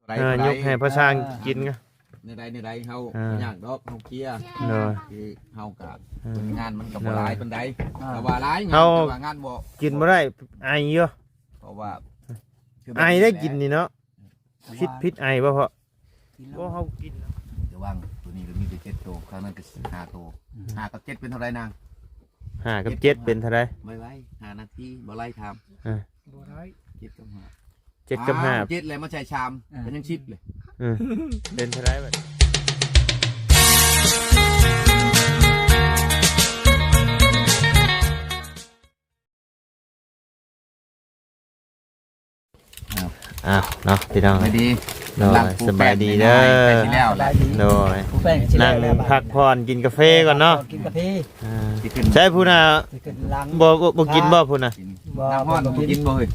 ໄດ້ ເອີ ເທົ່າໃດ ຍົກໃຫ້ພໍ່ຊ່າງກິນ ເອີ ແນວໃດແນວໃດ ເຮົາ ເອີ ບໍ່ຍາກດອກ ເຮົາເຄລຍ ໂດຍ ຄືເຮົາກະ ເອີ ຄົນງານມັນກໍບໍ່ ໂດຍ ຫຼາຍປານໃດ ເອີ ແຕ່ວ່າຫຼາຍງານ ເຮົາ ແຕ່ວ່າງານບໍ່ ກິນບໍ່ໄດ້ ໄອຢູ່ ເພາະວ່າ ຄື ໄອໄດ້ກິນນີ້ເນາະ ແບບນີ້ແຫຼະ ຜິດ ຜິດໄອບໍ່ພໍ່? ກິນແລ້ວ ບໍ່ ເຮົາກິນແລ້ວ ລະວັງ ໂຕນີ້ກໍມີແຕ່ເຈັດໂຕ ຂ້າງນັ້ນກໍຫ້າໂຕ ອືມ ຫ້າກັບເຈັດເປັນເທົ່າໃດນາງ? ຫ້າກັບເຈັດເປັນເທົ່າໃດ? ໄວໆ ຫ້ານາທີ ບໍ່ໄລ່ຖາມ ເອີ ບໍ່ໄດ້ ເຈັດກັບຫ້າ ເຈັດກັບຫ້າ ອ້າວ ເຈັດແລ້ວມາໃສ່ສາມ ເອີ ກໍຍັງສິບເລີຍ ອືມ ເປັນເທົ່າໃດບັດນີ້? ອ້າວ ອ້າວ ເນາະ ພີ່ນ້ອງ ສະບາຍດີ ໂດຍ ສະບາຍດີເດີ ໃກ້ຊິແລ້ວແລ້ວ ໂດຍ ຜູ້ແປ້ງຊິແລ້ວແລ້ວ ນັ່ງພັກຜ່ອນກິນກາເຟກ່ອນເນາະ ກິນກາເຟ ອ່າ ຊິຂຶ້ນ ໃສຜູ້ນະ ຊິຂຶ້ນຫຼັງ ບໍ່ ບໍ່ ບໍ່ກິນບໍ່ຜູ້ນະ? ບໍ່ ນ້ຳຮ້ອນ ບໍ່ກິນ ບໍ່ກິນບໍ່ເຮີ້ຍ?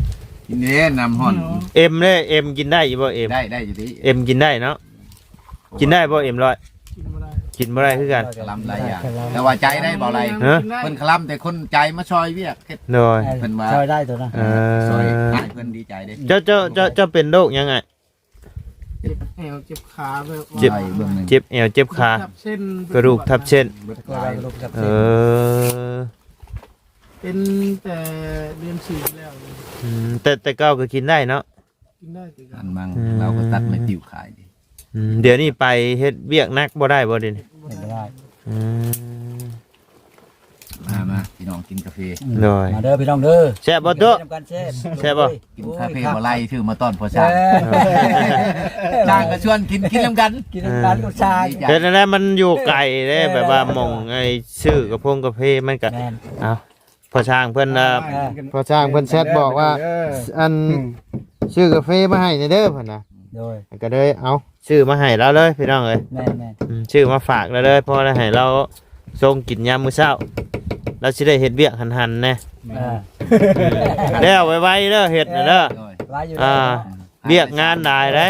ກິນເດ້ ນ້ຳຮ້ອນ ອືມ ເອັມເດ້ ເອັມກິນໄດ້ຢູ່ບໍ່ ເອັມ? ໄດ້ ໄດ້ຢູ່ຕິ ເອັມກິນໄດ້ເນາະ ກິນໄດ້ບໍ່ ເອັມຮ້ອຍ? ກິນບໍ່ໄດ້ ກິນບໍ່ໄດ້ຄືກັນ ຄະລຳຫຼາຍຢ່າງ ແຕ່ວ່າໃຈໄດ້ບໍ່ຫຼາຍ ຮະ? ເພິ່ນຄະລຳແຕ່ຄົນໃຈມາຊ່ອຍວຽກເຮັດ ໂດຍ ເພິ່ນວ່າຊ່ອຍໄດ້ຕົວນັ້ນ ເອີ ຊ່ອຍ ອ້າຍເພິ່ນດີໃຈເດ້ ເຈົ້າ ເຈົ້າ ເຈົ້າ ເຈົ້າເປັນໂລກຫຍັງອ້າຍ? ເຈັບແອວເຈັບຂາ ແບບວ່າ ເຈັບ ໄດ້ເບິ່ງໜຶ່ງ ເຈັບແອວເຈັບຂາ ກະດູກທັບເສັ້ນ ກະດູກທັບເສັ້ນ ເອີ ເປັນແຕ່ເດືອນສີ່ແລ້ວ ອືມ ແຕ່ ແຕ່ເກົ່າກໍກິນໄດ້ເນາະ ກິນໄດ້ຄືກັນ ອັນມັງ ອືມ ລາວກໍຕັດໄມ້ຕິ້ວຂາຍເດ້ ອືມ ດຽວນີ້ໄປເຮັດວຽກໜັກບໍ່ໄດ້ບໍ່ດຽວນີ້? ເຮັດບໍ່ໄດ້ ອືມ ມາ ມາ ພີ່ນ້ອງກິນກາເຟ ໂດຍ ມາເດີພີ່ນ້ອງເດີ ແຊບບໍ່ໂຕະ? ກິນນຳກັນແຊບ ແຊບບໍ່? ໂອ້ຍ ກິນກາເຟບໍ່ໄລ່ ຖືມາຕ້ອນພໍ່ຊ່າງ ເອີ ຊ່າງກໍຊວນກິນ ກິນນຳກັນ ກິນນຳກັນ ເອີ ລູກຊາຍ ເປັນແນວໃດ ມັນຢູ່ໄກເດ້ ເອີ ແບບວ່າໝ່ອງໄອ້ຊື້ກາຟົງກາເຟມັນກໍ ແມ່ນ ເອົາ ພໍ່ຊ່າງເພິ່ນ ເອີ ເອີ ພໍ່ຊ່າງເພິ່ນແຊັດບອກວ່າ ເອີ ອັນ ອືມ ຊື້ກາເຟມາໃຫ້ແດ່ເດີ ເພິ່ນນະ ໂດຍ ກໍເລີຍ ເອົາ ຊື້ມາໃຫ້ລາວເລີຍພີ່ນ້ອງເອີຍ ແມ່ນໆ ອືມ ຊື້ມາຝາກລາວເລີຍ ເພາະວ່າໃຫ້ລາວຊົງກິນຍາມມື້ເຊົ້າ ລາວຊິໄດ້ເຮັດວຽກຫັນໆແດ່ ເອີ ອືມ ແລ້ວໄວໆເດີ ເຮັດນະເດີ ເອີ ໄວຢູ່ ອ່າ ເດີ ວຽກງານຫຼາຍເດ້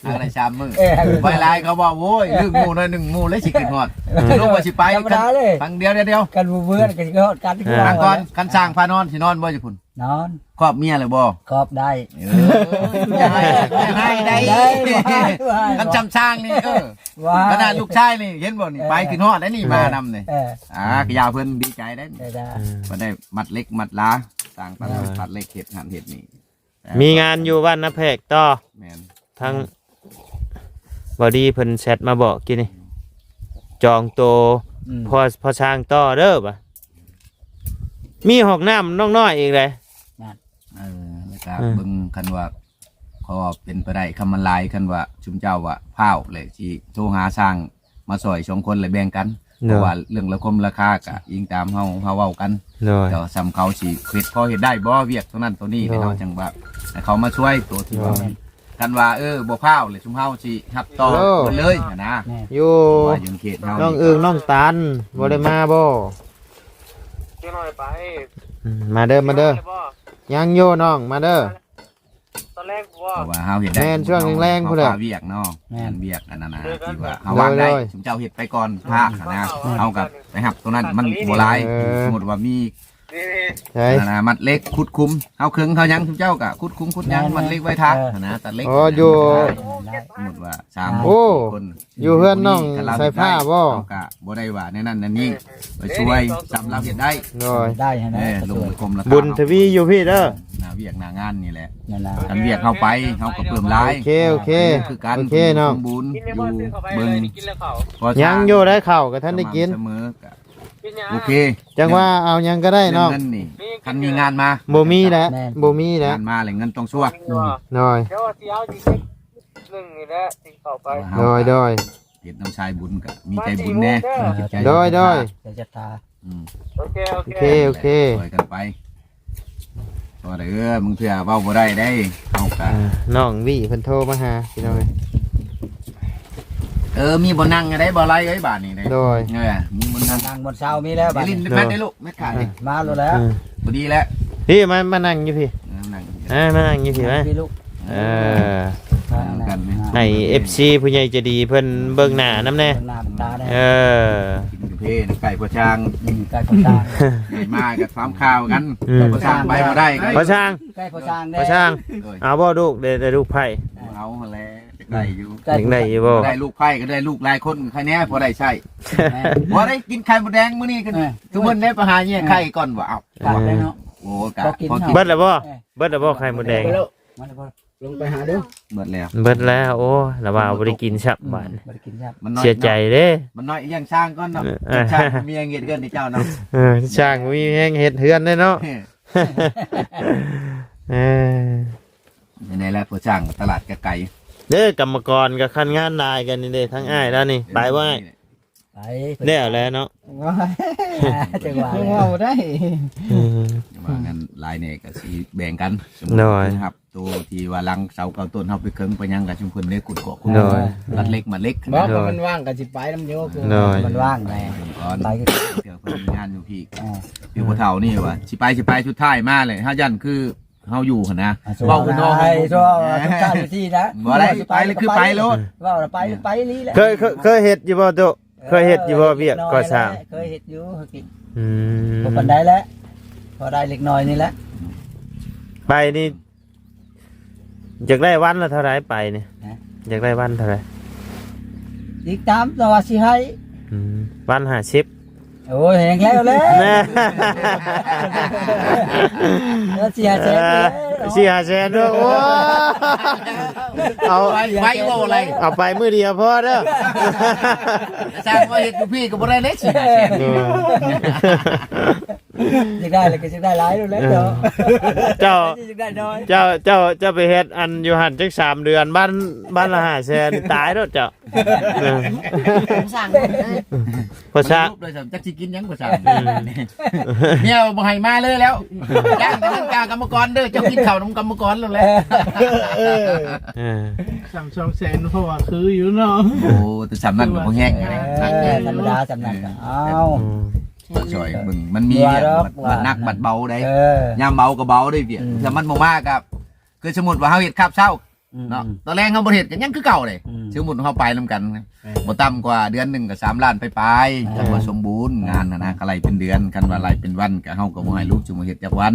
ຫາໄດ້ສາມມື້ ເອີ ໄວຫຼາຍເຂົາວ່າ ໂອ້ຍ ລືມໝູ່ໜ້ອຍໜຶ່ງ ໝູ່ເລີຍຊິຂຶ້ນຮອດ ເອີ ລົງວ່າຊິໄປ ທຳມະດາເລີຍ ຄັ້ງດຽວ ດຽວ ກັນບໍ່ເບື່ອກໍຊິຮອດກັນ ເອີ ຄັ້ງກ່ອນ ຄັນຊ່າງພານອນ ຊິນອນບໍ່ຢູ່ພຸ້ນ? ນອນ ຄອບເມຍແລ້ວບໍ່? ຄອບໄດ້ ເອີ ຢ່າໃຫ້ ຢ່າໃຫ້ໄດ້ ໄດ້ ຄັນຈຳຊ່າງນີ້ ເອີ ວ່າ ຂະໜາດລູກຊາຍນີ້ ເຫັນບໍ່ນີ້ ເອີ ໄປຂຶ້ນຮອດໄດ້ນີ້ ເອີ ມານຳນີ້ ເອີ ອ່າ ກະຢາເພິ່ນດີໃຈໄດ້ນີ້ ເອີ ໄດ້ ເພິ່ນໄດ້ມັດເຫຼັກມັດລາ ສ້າງຕັດ ເອີ ຕັດເຫຼັກ ເຮັດຫັ້ນເຮັດນີ້ ມີງານຢູ່ບ້ານນາແພກຕໍ່ ແມ່ນ ທາງ ອືມ ບໍ່ດີເພິ່ນແຊັດມາບອກກີ້ນີ້ ຈອງໂຕ ອືມ ພໍ່ ພໍ່ຊ່າງຕໍ່ເດີ ບາດ ມີຫ້ອງນ້ຳນ້ອງນ້ອຍອີກເດ້ ນັ້ນ ເອີ ແລ້ວກະ ເອີ ເບິ່ງ ຄັນວ່າ ເພາະວ່າເປັນໄປໄດ້ ຄັນມັນຫຼາຍ ຄັນວ່າຊຸມເຈົ້າວ່າພ້າວ ແລ້ວຊິໂທຫາຊ່າງມາຊ່ອຍສອງຄົນ ແລ້ວແບ່ງກັນ ໂດຍ ເພາະວ່າເລື່ອງລາຄົມລາຄາກະອີງຕາມເຮົາ ເຮົາເວົ້າກັນ ໂດຍ ແຕ່ວ່າສ່ຳເຂົາຊິເຮັດ ພໍເຮັດໄດ້ບໍ່ ວຽກໂຕນັ້ນໂຕນີ້ ໂດຍ ເຮົາຈັ່ງວ່າໃຫ້ເຂົາມາຊ່ວຍ ໂຕທີ່ວ່າ ໂດຍ ມັນ ຄັນວ່າ ເອີ ບໍ່ພ້າວເລີຍ ຊຸມເຮົາຊິຮັບຕໍ່ ໂດຍ ເບິດເລີຍຫັ້ນນະ ແມ່ນ ຢູ່ ເພາະວ່າຢູ່ເຂດເຮົາ ນ້ອງອຶ່ງ ນ້ອງຕານ ອືມ ບໍ່ໄດ້ມາບໍ່? ຈັກໜ້ອຍໄປ ອືມ ມາເດີ ມາເດີ ຍັງຢູ່ນ້ອງ ມາເດີ ຕອນແລງບໍ່? ເພາະວ່າເຮົາເຮັດໄດ້ ແມ່ນ ຊ່ວງແລງໆພຸ້ນແຫຼະ ເຮົາພາວຽກເນາະ ແມ່ນ ງານວຽກອັນນັ້ນນະ ໂດຍ ທີ່ວ່າເຮົາວ່າງໄດ້ ໂດຍ ຊຸມເຈົ້າເຮັດໄປກ່ອນ ພາກຫັ້ນນະ ເຮົາກໍໄປຮັບໂຕນັ້ນ ມັນບໍ່ຫຼາຍ ເອີ ສົມມຸດວ່າມີ ໃຊ່ ອັນນັ້ນນະ ມັດເຫຼັກ ຂຸດຂຸມ ເຮົາເຄິ່ງເຮົາຫຍັງ ຊຸມເຈົ້າກໍຂຸດຂຸມຂຸດຫຍັງ ແມ່ນໆ ມັດເຫຼັກໄວ້ຖ້າ ເອີ ຫັ້ນນະ ຕັດເຫຼັກ ອໍ ຢູ່ ສົມມຸດວ່າສາມ ໂອ້ ຄົນ ຢູ່ເຮືອນນ້ອງສາຍຟ້າບໍ່? ເຮົາກະບໍ່ໄດ້ວ່າແນວນັ້ນແນວນີ້ ໄປຊ່ວຍ ສ່ຳລາວເຮັດໄດ້ ໂດຍ ໄດ້ຫັ້ນແຫຼະ ເອີ ລົງໄປຄົມລະ ບຸນທະວີຢູ່ພີ້ເດີ ໜ້າວຽກໜ້າງານນີ້ແຫຼະ ນັ້ນລະ ຄັນວຽກເຮົາໄປ ເຮົາກໍເພີ່ມຫຼາຍ ໂອເຄ ໂອເຄ ຄືກັນ ໂອເຄນ້ອງ ສົມບູນ ຢູ່ເບິ່ງ ຍັງຢູ່ໄດ໋ ເຂົ້າກໍທັນໄດ້ກິນ ສະໝ່ຳສະເໝີ ກໍ ໂອເຄ ຈັ່ງວ່າເອົາຫຍັງກໍໄດ້ນ້ອງ ເລື່ອງເງິນນີ້ ຄັນມີງານມາ ບໍ່ມີແຫຼະ ແມ່ນ ບໍ່ມີແຫຼະ ງານມາແລ້ວເງິນຕ້ອງຊົ່ວ ອືມ ໂດຍ ດຽວຊິເອົາອີກ ໜຶ່ງນີ້ແຫຼະ ຊິເຂົ້າໄປ ໂດຍ ໂດຍ ເຮັດນຳຊາຍບຸນກໍມີໃຈບຸນແດ່ ມີໃຈບຸນ ໂດຍ ໂດຍ ໃຈສັດທາ ອືມ ໂອເຄ ໂອເຄ ໂອເຄ ຊ່ອຍກັນໄປ ບໍ່ໄດ້ ເອີ ບາງເທື່ອເວົ້າບໍ່ໄດ້ເດ້ ເຮົາກໍ ອ່າ ນ້ອງວິເພິ່ນໂທມາຫາ ພີ່ນ້ອງເອີຍ ເອີ ມີບ່ອນນັ່ງໄດ້ບໍ່ໄລເອີຍ ບາດນີ້ເດ້ ໂດຍ ເອີ ມີບ່ອນນັ່ງ ນັ່ງບ່ອນເຊົາມີແລ້ວ ບາດນີ້ ຫຼິ້ນແມັດໄດ້ລູກ ແມັດຂາດນີ້ ເອີ ມາໂລດແລ້ວ ເອີ ພໍດີແລ້ວ ພີ່ ມາ ມານັ່ງຢູ່ພີ້ ເອີ ນັ່ງຢູ່ພີ້ ອ່າ ມານັ່ງຢູ່ພີ້ ມາ ມາພີ້ລູກ ເອີ ເອີ ໃຫ້ເອັຟຊີຜູ້ໃຫຍ່ໃຈດີເພິ່ນເບິ່ງໜ້ານຳແດ່ ເບິ່ງໜ້າເບິ່ງຕາແດ່ ເອີ ກິນກາເຟນຳໄກ່ພໍ່ຊ່າງ ອືມ ໄກ່ພໍ່ຊ່າງ ໃຫຍ່ມາກໍຖາມຂ່າວກັນ ອືມ ພໍ່ຊ່າງໄປບໍ່ໄດ້ ພໍ່ຊ່າງ ໄກ່ພໍ່ຊ່າງແດ່ ພໍ່ຊ່າງ ໂດຍ ເອົາບໍ່ລູກ ໄດ້ ໄດ້ລູກໃຜ ເອົາຫັ້ນແຫຼະ ໄດ້ຢູ່ ຢາກໄດ້ຢູ່ບໍ່? ໄດ້ລູກໄຜ່ກໍໄດ້ລູກຫຼາຍຄົນ ໃຄແດ່ພໍໄດ້ໃຊ້. ບໍ່ໄດ້ກິນໄຂ່ມົດແດງມື້ນີ້ ຄື ເອີ ທຸກຄົນໄດ້ໄປຫາແຍ່ໄຂ່ກ່ອນວ່າ ເອົ້າ ປາກໄດ້ເນາະ ໂອ້ ກະພໍກິນ ເບິດແລ້ວບໍ່? ເອີ ເບິດແລ້ວບໍ່ໄຂ່ມົດແດງ? ມາແລ້ວບໍ່? ລົງໄປຫາເດີ ເບິດແລ້ວ ເບິດແລ້ວ. ໂອ້ ລະວ່າບໍ່ໄດ້ກິນຊ້ຳ ອືມ ບາດ ບໍ່ໄດ້ກິນຊ້ຳ ມັນນ້ອຍ ເສຍໃຈເດ້. ມັນນ້ອຍລ້ຽງຊ້າງກ່ອນເນາະ ເອີ ຊ້າງບໍ່ມີແຮງເຮັດເຮືອນໃຫ້ເຈົ້າເນາະ ເອີ ຊ້າງບໍ່ມີແຮງເຮັດເຮືອນເດ້ເນາະ. ເອີ ເອີ ແນວໃດລະ ຜູ້ສ້າງຕະຫຼາດກະໄກເດີ. ກຳມະກອນກໍຄັນງານຫຼາຍກັນນີ້ເດ້ ທັງອ້າຍລາວນີ້ ໄປບໍ່ອ້າຍ? ໄປ ແລ້ວແຫຼະເນາະ ຈັງຫວະ ເວົ້າໄດ້ ອືມ ວ່ານັ້ນຫຼາຍແດ່ກໍຊິແບ່ງກັນ ສົມມຸດ ໂດຍ ຮັບໂຕທີ່ວ່າຫຼັງເສົາເກົ້າຕົ້ນ ເຮົາໄປເຄິ່ງໄປຫຍັງກໍຊຸມເພິ່ນໄດ້ຂຸດເກາະຂຸດ ໂດຍ ລັດເຫຼັກມັດເຫຼັກ ບໍ່ ໂດຍ ມັນວ່າງກໍຊິໄປນຳຢູ່ ໂດຍ ມັນວ່າງໄປ ໄປ ເທື່ອເພິ່ນມີງານຢູ່ພີ້ ອ່າ ຄືພໍ່ເຖົ້ານີ້ວ່າຊິໄປ ຊິໄປ ສຸດທ້າຍມາເລີຍ ເຮົາຢ້ານຄື ເຮົາຢູ່ຫັ້ນນະ ອ່າ ເວົ້າຄືນ້ອງ ໃຫ້ ໃຫ້ ໃຫ້ ໃຫ້ ໃຫ້ ໃຫ້ ໃຫ້ ໃຫ້ ໃຫ້ ໃຫ້ ບໍ່ໄດ້ ຊິໄປ ຊິໄປ ຄືໄປໂລດ ເວົ້າລະໄປ ໄປອີ່ຫຼີແຫຼະ. ເຄີຍ ເຄີຍ ເຄີຍເຮັດຢູ່ບໍ່ຕຸ? ເອີ ເຄີຍເຮັດຢູ່ບໍ່ວຽກກໍ່ສ້າງ? ເຮັດນ້ອຍແຫຼະ ເຄີຍເຮັດຢູ່ ຫາກິນ ອືມ ບໍ່ປານໃດແຫຼະ ພໍໄດ້ເລັກນ້ອຍນີ້ແຫຼະ. ໄປນີ້ ຢາກໄດ້ວັນລະເທົ່າໃດໄປນີ້? ຮະ? ຢາກໄດ້ວັນເທົ່າໃດ? ອີກຕາມແຕ່ວ່າຊິໃຫ້ ອືມ ວັນຫ້າສິບ ໂອ້ຍ ແຮງແລ້ວແຫຼະ ແນ່ ເອີ ສີ່ຫ້າແສນ ເອີ ສີ່ຫ້າແສນເດີ ໂອ້ ເອົາ ໄປ ໄປເວົ້າອະໄລ ເອົາໄປມື້ດຽວພໍເດີ ສ້າງວ່າເຮັດຢູ່ພີ້ກໍບໍ່ໄດ້ເດ້ ສີ່ຫ້າແສນ ເອີ ຢາກໄດ້ແລ້ວກໍຢາກໄດ້ຫຼາຍໂລດແຫຼະ ເອີ ເນາະ ເຈົ້າ ຢາກໄດ້ນ້ອຍ ເຈົ້າ ເຈົ້າ ເຈົ້າໄປເຮັດອັນຢູ່ຫັ້ນຈັກສາມເດືອນ ບ້ານ ບ້ານລະຫ້າແສນ ຕາຍໂລດເຈົ້າ. ເອີ ສ້າງເລີຍ ພາສາ ສະຫຼຸບເລີຍ ຈັກຊິກິນຫຍັງພາສາ ອືມ ເມຍບໍ່ໃຫ້ມາເລີຍແລ້ວ ຈ້າງແຕ່ເງິນກາກຳມະກອນເດີ ເຈົ້າກິນເຂົ້ານຳກຳມະກອນໂລດແຫຼະ ເອີ ເອີ ສາມສອງແສນ ເພາະວ່າຄືຢູ່ເນາະ ໂອ້ ແຕ່ສ່ຳນັ້ນກໍບໍ່ແຮງ ເອີ ທຳມະດາສ່ຳນັ້ນກໍ ເອີ ເອົາ ອືມ ຊ່ອຍເບິ່ງ ມັນມີ ບໍ່ວ່າດອກ ບັດໜັກບັດເບົາໃດ ເອີ ຍາມເບົາກໍເບົາເດ້ວຽກ ອືມ ຖ້າມັນບໍ່ມາກໍ ຄືສົມມຸດວ່າເຮົາເຮັດຄາບເຊົ້າ ອືມ ເນາະ ຕອນແລງເຮົາບໍ່ເຮັດກໍຍັງຄືເກົ່າເດ້ ອືມ ສົມມຸດເຮົາໄປນຳກັນ ແມ່ນ ບໍ່ຕ່ຳກວ່າເດືອນໜຶ່ງກໍສາມລ້ານປາຍໆ ແມ່ນ ຄັນວ່າສົມບູນງານຫັ້ນນະ ກໍໄລ່ເປັນເດືອນ ຄັນວ່າໄລ່ເປັນວັນກໍເຮົາກໍບໍ່ໃຫ້ລູກຊຸມເຮັດຈັກວັນ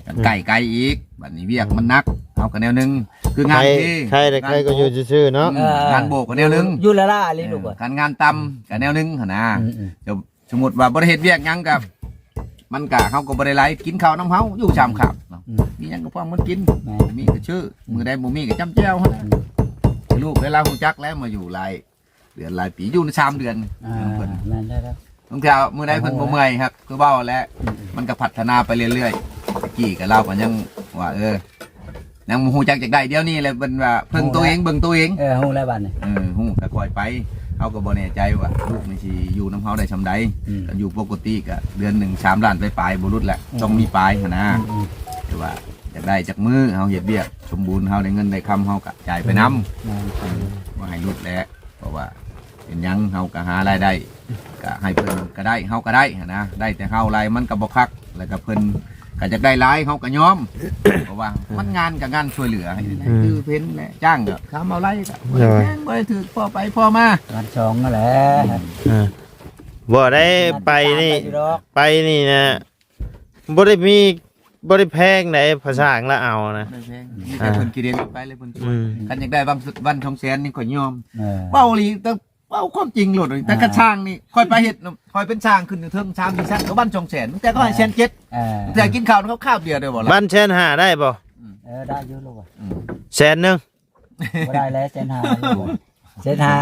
ກັນ ອືມ ໃກ້ໆອີກ ບັດນີ້ວຽກມັນໜັກ ເຮົາກໍແນວໜຶ່ງ ຄືງານ ໃຄ ທີ່ ໃຄແຕ່ໃຄກໍຢູ່ຊື່ໆເນາະ ອືມ ເອີ ງານໂບກກໍແນວໜຶ່ງ ຢູ່ລະລະອີ່ຫຼີລູກ ເອີ ຄັນງານຕ່ຳກໍແນວໜຶ່ງຫັ້ນນະ ອືມໆ ສົມມຸດວ່າບໍ່ໄດ້ເຮັດວຽກຫຍັງກໍ ມັນກະ ເຮົາກໍບໍ່ໄດ້ໄຫຼ ກິນເຂົ້ານຳເຮົາຢູ່ສາມຄາບເນາະ ອືມ ມີຫຍັງກໍພ້ອມກັນກິນ ແມ່ນ ມີກໍຊື້ ອືມ ມື້ໃດບໍ່ມີກໍຈ້ຳແຈ່ວຫັ້ນ ອືມ ລູກໄດ້ລາວຮູ້ຈັກແລ້ວ ມາຢູ່ຫຼາຍເດືອນຫຼາຍປີ ຢູ່ໃນສາມເດືອນ ອ່າ ນຳເພິ່ນ ແມ່ນແລ້ວ ບາງເທື່ອມື້ໃດເພິ່ນບໍ່ເມື່ອຍ ບໍ່ເມື່ອຍຄັບ ຄືເວົ້າແຫຼະ ອືມ ມັນກໍພັດທະນາໄປເລື້ອຍໆ ແຕ່ກີ້ກໍລາວກໍຍັງວ່າ ເອີ ຍັງບໍ່ຮູ້ຈັກຢາກໄດ້ ດຽວນີ້ແຫຼະເພິ່ນວ່າເພິ່ງໂຕເອງ ເບິ່ງໂຕເອງ ເອີ ຮູ້ແລ້ວບາດນີ້ ເອີ ຮູ້ກໍຄ່ອຍໄປ ເຮົາກໍບໍ່ແນ່ໃຈວ່າລູກນີ້ຊິຢູ່ນຳເຮົາໄດ້ສ່ຳໃດ ອືມ ຄັນຢູ່ປົກກະຕິກໍເດືອນໜຶ່ງສາມລ້ານປາຍໆ ບໍ່ຫຼຸດແຫຼະ ອືມ ຕ້ອງມີປາຍຫັ້ນນະ ອືມໆ ແຕ່ວ່າຢາກໄດ້ຈັກມື້ ເຮົາເຮັດວຽກສົມບູນ ເຮົາໄດ້ເງິນໄດ້ຄຳ ເຮົາກໍຈ່າຍໄປນຳ ອືມ ເອີ ບໍ່ໃຫ້ຫຼຸດແຫຼະ ເພາະວ່າເປັນຫຍັງເຮົາກໍຫາລາຍໄດ້ ກໍໃຫ້ເພິ່ນກໍໄດ້ ເຮົາກໍໄດ້ຫັ້ນນະ ໄດ້ແຕ່ເຮົາຫຼາຍມັນກໍບໍ່ຄັກ ແລ້ວກໍເພິ່ນກໍຢາກໄດ້ຫຼາຍ ເຮົາກໍຍອມ ເພາະວ່າມັນງານກໍງານຊ່ວຍເຫຼືອ ອືມ ຄືເພິ່ນແຫຼະ ຈ້າງກໍຄຳເອົາໄລ່ກໍບໍ່ໄດ້ແພງ ໂດຍ ບໍ່ໄດ້ຖືກ ພໍໄປພໍມາ ງານສອງນັ້ນແຫຼະ ອືມ ອ່າ ບໍ່ໄດ້ໄປນີ້ ໄປນີ້ນະ ບໍ່ໄດ້ມີ ບໍ່ໄດ້ແພງໃດ ພາສາອັງລະເອົານະ ບໍ່ໄດ້ແພງ ມີແຕ່ເພິ່ນ ອ່າ ຄິດເຫັນໄປເລີຍ ເພິ່ນຊ່ວຍ ອືມ ຄັນຢາກໄດ້ວັນ ວັນສອງແສນນີ້ຂ້ອຍຍອມ ເອີ ເວົ້າອີ່ຫຼີ ແຕ່ເວົ້າຄວາມຈິງໂລດ ແຕ່ ອ່າ ກະຊ່າງນີ້ ຂ້ອຍໄປເຮັດ ຂ້ອຍເປັນຊ່າງຂຶ້ນຢູ່ເທິງສາມສີ່ຊັ້ນ ກໍວັນສອງແສນ ແຕ່ກໍໃຫ້ແສນເຈັດ ອ່າ ແຕ່ກິນເຂົ້າເຂົາຄາບດຽວເດີບໍ່ລະ ວັນແສນຫ້າໄດ້ບໍ່? ອືມ ເອີ ໄດ້ຢູ່ລູກ ອືມ ແສນໜຶ່ງ ບໍ່ໄດ້ແລ້ວ ແສນຫ້າ ເສດຫາ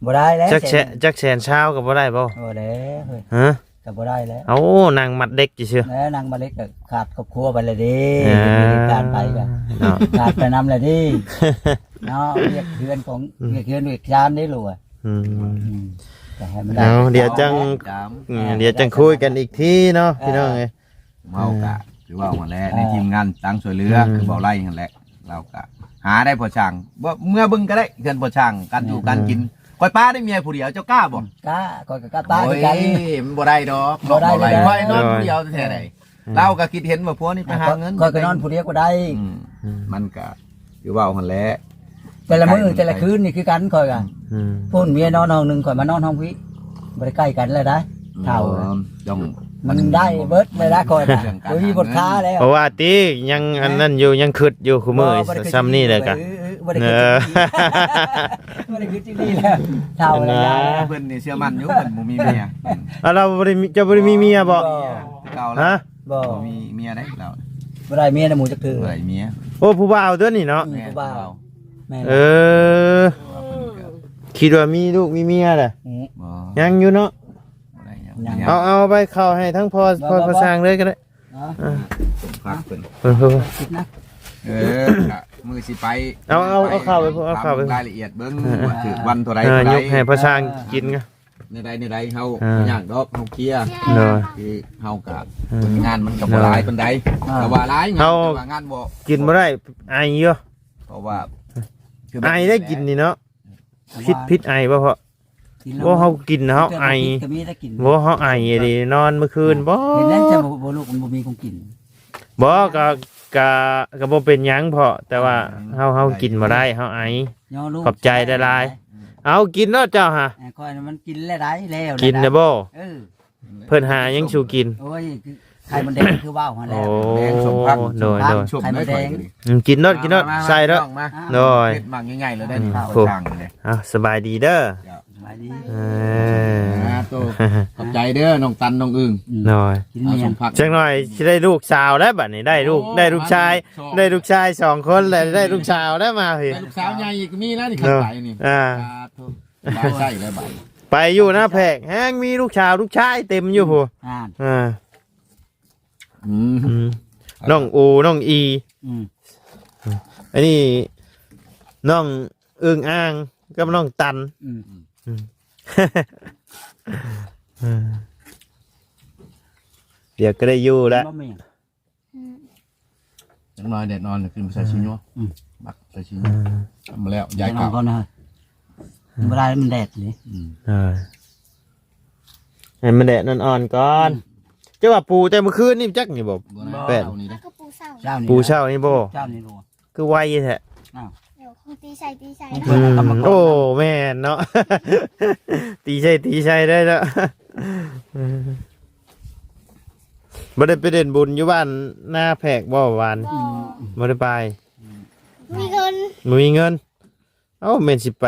ບໍ່ໄດ້ແລ້ວ ຈັກແສນ ແສນ ຈັກແສນຊາວກໍບໍ່ໄດ້ບໍ່? ບໍ່ແລ້ວເຮີ້ຍ ຮະ? ກໍບໍ່ໄດ້ແລ້ວ ເອົາ ນັ່ງມັດເດັກຊື່ໆ ແລ້ວນັ່ງມັດເດັກກໍຂາດຄອບຄົວໄປແລ້ວເດ້ ເອີ ເຮັດການໄປກໍ ເນາະ ຂາດໄປນຳແລ້ວເດ້ ເນາະ ວຽກເຮືອນຂອງ ອືມ ວຽກເຮືອນວຽກຊານເດ້ລູກ ອືມ ອືມ ກໍໃຫ້ມັນໄດ້ ເອົາ ດຽວຈັ່ງ ຕາມ ອືມ ດຽວຈັ່ງຄຸຍກັນອີກທີເນາະ ເອີ ພີ່ນ້ອງເອີຍ ເຮົາກໍ ເອີ ຄືເວົ້າຫັ້ນແຫຼະ ເອີ ໃນທີມງານຕ່າງຊ່ວຍເຫຼືອ ອືມ ຄືເວົ້າໄລ່ຫັ້ນແຫຼະ ລາວກະຫາໄດ້ພໍຊ່າງ ບໍ່ ເມືອເບິ່ງກໍໄດ້ ເຮືອນພໍຊ່າງ ການຢູ່ ອືມ ການກິນ ຂ້ອຍປະໄດ້ເມຍຜູ້ດຽວ ເຈົ້າກ້າບໍ່? ກ້າ ຂ້ອຍກໍກ້າປະຄືກັນ ໂອ້ຍ ມັນບໍ່ໄດ້ດອກ ບໍ່ໄດ້ ນ້ອງບໍ່ໄດ້ ຂ້ອຍນອນຜູ້ດຽວແທ້ໃດ ອືມ ລາວກໍຄິດເຫັນວ່າຜົວນີ້ໄປຫາເງິນ ຂ້ອຍກໍນອນຜູ້ດຽວກໍໄດ້ ອືມ ອືມ ມັນກໍ ຄືເວົ້າຫັ້ນແຫຼະ ແຕ່ລະມື້ແຕ່ລະຄືນນີ້ຄືກັນຂ້ອຍກໍ ອືມ ພຸ້ນເມຍນອນຫ້ອງໜຶ່ງ ຂ້ອຍມານອນຫ້ອງພີ້ ບໍ່ໄດ້ໃກ້ກັນແລ້ວໄດ໋ ອືມ ເຖົ້າ ຕ້ອງ ມັນໄດ້ເບິດເລີຍນະຂ້ອຍນະ ເລື່ອງການ ບໍ່ມີບົດຄາແລ້ວ ເພາະວ່າຕິ ຍັງອັນນັ້ນຢູ່ ຍັງຄຶດຢູ່ ຄູ່ມື້ ບໍ່ ບໍ່ໄດ້ຄຶດ ສ່ຳນີ້ແຫຼະກະ ເອີ ບໍ່ໄດ້ຄິດ ເອີ ບໍ່ໄດ້ຄິດທີ່ນີ້ແລ້ວ ເຖົ້າແລ້ວ ເພິ່ນນີ້ເຊື່ອໝັ້ນຢູ່ ເພິ່ນບໍ່ມີເມຍ ອ່າ ລາວບໍ່ໄດ້ມີ ເຈົ້າບໍ່ໄດ້ມີເມຍບໍ່? ບໍ່ ແຕ່ເກົ່າແລ້ວ ຮະ? ບໍ່ ບໍ່ມີເມຍໄດ໋ລາວ ບໍ່ໄດ້ເມຍນຳໝູ່ຈັກເທື່ອ ບໍ່ໄດ້ເມຍ ໂອ້ ຜູ້ບ່າວຕົວນີ້ເນາະ ອືມ ແມ່ນ ຜູ້ບ່າວ ຜູ້ບ່າວ ແມ່ນ ເອີ ເພາະວ່າເພິ່ນກໍ ຄິດວ່າມີລູກມີເມຍແຫຼະ ອືມ ບໍ່ ຍັງຢູ່ເນາະ ບໍ່ໄດ້ຫຍັງ ຍັງ ເອົາ ເອົາໄປເຂົ້າໃຫ້ທັງພໍ່ ບໍ່ ພໍ່ ພໍ່ ບໍ່ ຊ່າງເລີຍກໍໄດ້ ເນາະ ອ່າ ຝາກເພິ່ນ ເອີ ເອີ ມື້ຊິໄປ ເອົາ ເອົາ ເອົາເຂົ້າໄປ ເອົາເຂົ້າໄປ ຖາມລາຍລະອຽດເບິ່ງ ເອີ ວ່າຖືກວັນເທົ່າໃດ ເອີ ເທົ່າໃດ ຍົກໃຫ້ພໍ່ຊ່າງກິນ ແນວໃດແນວໃດເຮົາ ອ່າ ບໍ່ຍາກດອກ ເຮົາເຄລຍ ໂດຍ ຄືເຮົາກະ ເອີ ຄົນງານມັນກະບໍ່ຫຼາຍປານໃດ ອ່າ ແຕ່ວ່າຫຼາຍງານ ເຮົາ ແຕ່ວ່າງານບໍ່ ກິນບໍ່ໄດ້ ໄອຢູ່ ເພາະວ່າ ຄື ໄອໄດ້ກິນນີ້ເນາະ ຜິດ ຜິດໄອບໍ່ພໍ່? ກິນແລ້ວ ບໍ່ ເຮົາກິນເຮົາໄອ ແຕ່ບໍ່ຜິດກໍມີແຕ່ກິນ ບໍ່ ເຮົາໄອອີ່ຫຼີ ນອນມື້ຄືນ ອ່າ ບໍ່ ເຫັນແລ້ວຈະບໍ່ ບໍ່ ລູກມັນບໍ່ມີຂອງກິນ ບໍ່ ກໍ ກໍ ກໍບໍ່ເປັນຫຍັງພໍ່ ແຕ່ວ່າ ອ່າ ເຮົາ ເຮົາກິນບໍ່ໄດ້ ເຮົາໄອ ຍໍລູກ ຂອບໃຈຫຼາຍໆ ເອົາກິນໂລດເຈົ້າຫະ ເອີ ຂ້ອຍນະມັນກິນແລ້ວໄດ້ແລ້ວ ກິນແລ້ວບໍ່? ເອີ ເພິ່ນຫາຫຍັງສູ່ກິນ? ໂອ້ຍ ໄຂ່ມົດແດງຄືເວົ້າຫັ້ນແຫຼະ ໂອ້ ແດງ ສົ້ມຜັກ ໂດຍ ສົ້ມຜັກ ໂດຍ ໄຂ່ມົດແດງ ອືມ ກິນໂລດ ກິນໂລດ ມາ ມາ ໃສ່ໂລດ ພີ່ນ້ອງມາ ໂດຍ ເຮັດໝາກໃຫຍ່ໆເລີຍເດ້ ອືມ ໂອ້ ທາງນີ້ເດ້ ເອົາ ສະບາຍດີເດີ ສະບາຍດີ ເອີ ອ່າ ໂຕ ຂອບໃຈເດີ ນ້ອງຕັນ ນ້ອງອຶ່ງ ໂດຍ ກິນເມຍ ເອົາ ສົມພັກ ຈັກໜ່ອຍຊິໄດ້ລູກສາວແລ້ວບັດນີ້ ໄດ້ລູກ ໂອ້ ໄດ້ລູກຊາຍ ມາສອງ ໄດ້ລູກຊາຍສອງຄົນ ແລ້ວໄດ້ລູກສາວແລ້ວມາພີ້ ໄດ້ລູກສາວໃຫຍ່ອີກກໍມີແລ້ວນີ້ ເນາະ ຄັນໄປນີ້ ອ່າ ສາທຸ ໄປໃຊ້ແລ້ວບັດ ໄປຢູ່ນາແພກ ແຮງມີລູກສາວລູກຊາຍເຕັມຢູ່ພຸ້ນ ອ່າ ອ່າ ອືມ ອືມ ນ້ອງໂອ ນ້ອງອີ ອືມ ອັນນີ້ນ້ອງອຶ່ງອ່າງກັບນ້ອງຕັນ ອືມ ອືມ ເອີ ດຽວກໍໄດ້ຢູ່ແລ້ວ ບໍ່ແມ່ນ ອືມ ຈັກໜ່ອຍແດດອ່ອນຂຶ້ນໄປໃສ່ຊີນົວ ອືມ ບັກໃສ່ຊີນົວ ອືມ ທຳມາແລ້ວ ຢາຍເຂົ້າ ແດດອ່ອນກ່ອນນະ ອືມ ບໍ່ໄດ້ ມັນແດດນີ້ ອືມ ເອີ ໃຫ້ມັນແດດອ່ອນໆກ່ອນ ອືມ ເຈົ້າວ່າປູແຕ່ມື້ຄືນນີ້ຈັກນີ້ບໍ່? ບໍ່ໄດ້ ແປດ ເຊົ້ານີ້ເດ້ ກໍປູເຊົ້າ ເຊົ້ານີ້ ປູເຊົ້ານີ້ບໍ່? ເຈົ້ານີ້ບໍ່? ຄືໄວແທ້ ອ້າວ ດຽວຄົງຕີໃສ່ຕີໃສ່ ອືມ ໂອ້ ແມ່ນເນາະ ຕີໃສ່ຕີໃສ່ໄດ້ເນາະ ບໍ່ໄດ້ໄປເຮັດບຸນຢູ່ບ້ານນາແພກບໍ່ວານ? ບໍ່ ບໍ່ໄດ້ໄປ ບໍ່ມີເງິນ ບໍ່ມີເງິນ ເອົ້າ ແມ່ນຊິໄປ